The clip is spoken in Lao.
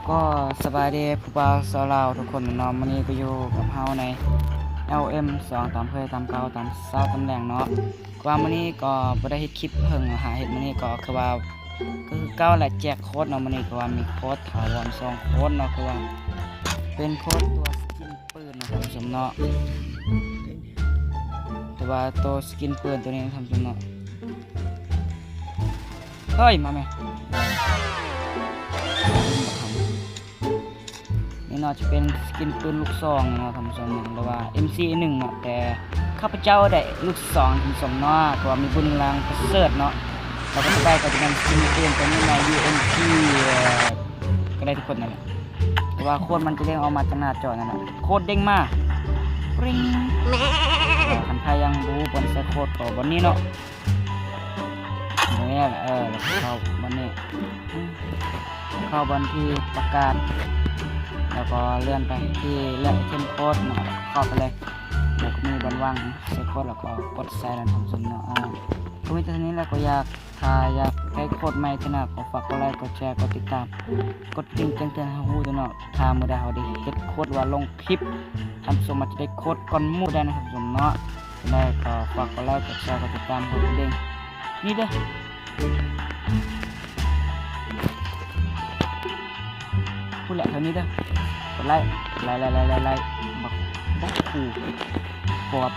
ກໍສະບາຍດີຜູ້ບ່າວຊາວລາວທຸກຄົນເນາະ, ມື້ນີ້ກໍຢູ່ກັບເຮົາໃນ ແອລເອັມສອງ ຕາມເຄີຍ ຕາມເກົ່າ ຕາມເຊົ້າຕາມແລງເນາະ. ຄືວ່າມື້ນີ້ກໍບໍ່ໄດ້ເຮັດຄລິບເພິ່ງ ຫາເຮັດມື້ນີ້ກໍຄືວ່າ ກໍຄືເກົ່າແຫຼະ ແຈກໂຄດເນາະ. ມື້ນີ້ຄືວ່າມີໂຄດຖາວອນສອງໂຄດເນາະ, ຄືວ່າເປັນໂຄດຕົວສະກິນປືນເນາະທ່ານຜູ້ຊົມເນາະ. ແຕ່ວ່າຕົວສະກິນປືນຕົວນີ້ນະທ່ານຜູ້ຊົມເນາະ. ເຮີ້ຍ ມາແມະ ນີ້ເນາະ ຈະເປັນສະກິນປືນລູກຊອງເນາະທ່ານຜູ້ຊົມເນາະ ຫຼືວ່າ ເອັມຊີ ໜຶ່ງເນາະ. ແຕ່ຂ້າພະເຈົ້າໄດ້ລູກຊອງທ່ານຜູ້ຊົມເນາະ ເພາະວ່າມີບຸນລາງປະເສີດເນາະ. ແລ້ວກໍຕໍ່ໄປກໍຈະແມ່ນສະກິນປືນຕົວນີ້ເນາະ ຢູເອັມພີ ກໍໄດ້ທຸກຄົນນັ້ນແຫຼະ ແຕ່ວ່າໂຄດມັນຈະເດ້ງອອກມາຈາກໜ້າຈໍນັ້ນນະ, ໂຄດເດ້ງມາ ປຣິງ. ຄັນໃຜຍັງບໍ່ຮູ້ບ່ອນໃສ່ໂຄດກໍບ່ອນນີ້ເນາະ. ນີ້ແຫຼະ ເອີ ແລ້ວກໍເຂົ້າບ່ອນນີ້ ເຂົ້າບ່ອນທີ່ປະກາດ ແລ້ວກໍເລື່ອນໄປທີ່ເລືອກໄອເທັມໂຄດເນາະ ເຂົ້າໄປເລີຍ. ແລ້ວກໍມີບ່ອນວ່າງໃສ່ໂຄດ ແລ້ວກໍກົດໃສ່ແລ້ວທ່ານຜູ້ຊົມເນາະ. ອາ ກໍມີແຕ່ເທົ່ານີ້ແຫຼະ ກໍຢາກ ຖ້າຢາກໄດ້ໂຄດໃໝ່ເທື່ອໜ້າ ກໍຝາກກົດໄລ ກົດແຊ ກົດຕິດຕາມ ກົດກະດິ່ງແຈ້ງເຕືອນໃຫ້ຮູ້ເດີເນາະ. ຖ້າມື້ໃດເຮົາໄດ້ເຮັດໂຄດ ຫຼືວ່າລົງຄລິບ ທ່ານຜູ້ຊົມອາດຈະໄດ້ໂຄດກ່ອນໝູ່ໄດ້ນະທ່ານຜູ້ຊົມເນາະ. ຈັ່ງໃດກໍຝາກກົດໄລ ກົດແຊ ກົດຕິດຕາມ ກົດກະດິ່ງ ນີ້ເດີ ພຸ້ນແຫຼະ ເທົ່ານີ້ເດີ. ກົດໄລ ໄລ ໄລ ໄລ ໄລ ບັກ ບັກ ກູ ກອດ.